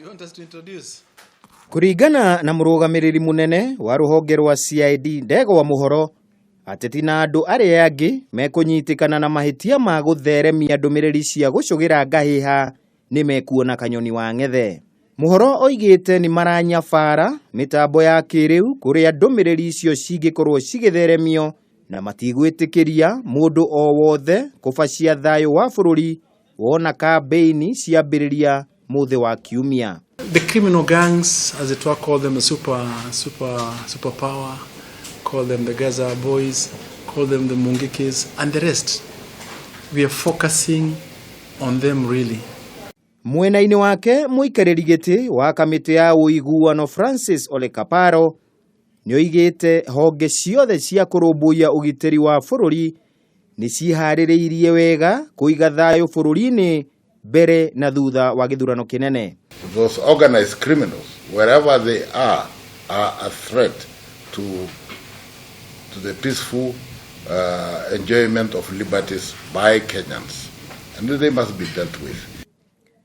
You want us to introduce? Kũringana na mũrũgamĩrĩri mũnene wa rũhonge rwa CID Ndegwa Mũhoro, ateti na andũ arĩa angĩ mekũnyitĩkana na mahĩtia ma gũtheremia ndũmĩrĩri cia gũcũgĩra ngahĩha nĩ mekuona kanyoni wa ng'ethe. Mũhoro oigĩte nĩ maranyabara mĩtambo ya kĩrĩu kũrĩa ndũmĩrĩri icio cingĩkorwo cigĩtheremio na matigwĩtĩkĩria mũndũ o wothe kũbacia thayũ wa bũrũri wona kambĩini ciambĩrĩria mũthĩ wa kiumia. The criminal gangs, as it were, call them the super, super, superpower, call them the Gaza boys, call them the Mungikis, and the rest. We are focusing on them really. Mwena-inĩ wake mũikarĩri gĩtĩ wa kamĩtĩ ya ũiguano Francis Ole Kaparo nĩoigĩte honge ciothe cia kũrũmbũiya ũgitĩri wa bũrũri nĩ ciĩharĩrĩirie wega kũiga thayũ bũrũri-inĩ mbere na thutha wa gĩthurano kĩnene. Those organized criminals, wherever they are a threat to the peaceful enjoyment of liberties by Kenyans. And they must be dealt with.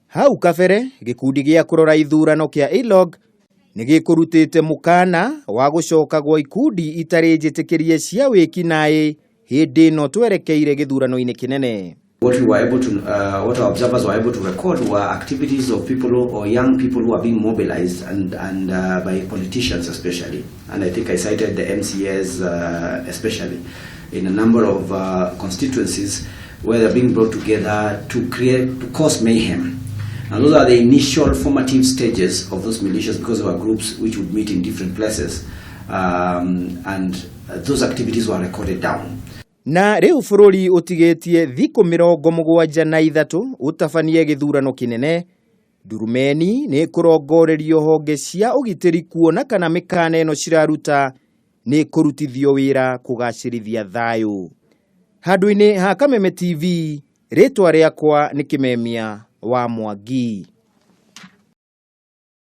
Hau kabere gĩkundi gĩa kũrora ithurano kĩa ILOG nĩ gĩkũrutĩte mũkana wa gũcoka gwa ikundi itarĩ njĩtĩkĩrie cia wĩkinaĩ hĩndĩ ĩno twerekeire gĩthurano-inĩ kĩnene. What our observers were able to record were activities of people who, or young people who are being mobilized and by politicians especially. And I think I cited the MCAs especially in a number of constituencies where they're being brought together to cause mayhem. And those are the initial formative stages of those militias because there were groups which would meet in different places. And those activities were recorded down. Na rĩu bũrũri ũtigĩtie thikũ 73 ũtabanie gĩthurano kĩnene. Ndurumeni nĩ kũrongorerio honge cia ũgitĩri kuona kana mĩkana ĩno ciraruta nĩ kũrutithio wĩra kũgacĩrithia thayũ. Handũ-inĩ ha Kameme TV, rĩtwa rĩakwa nĩ Kĩmemia wa Mwangi.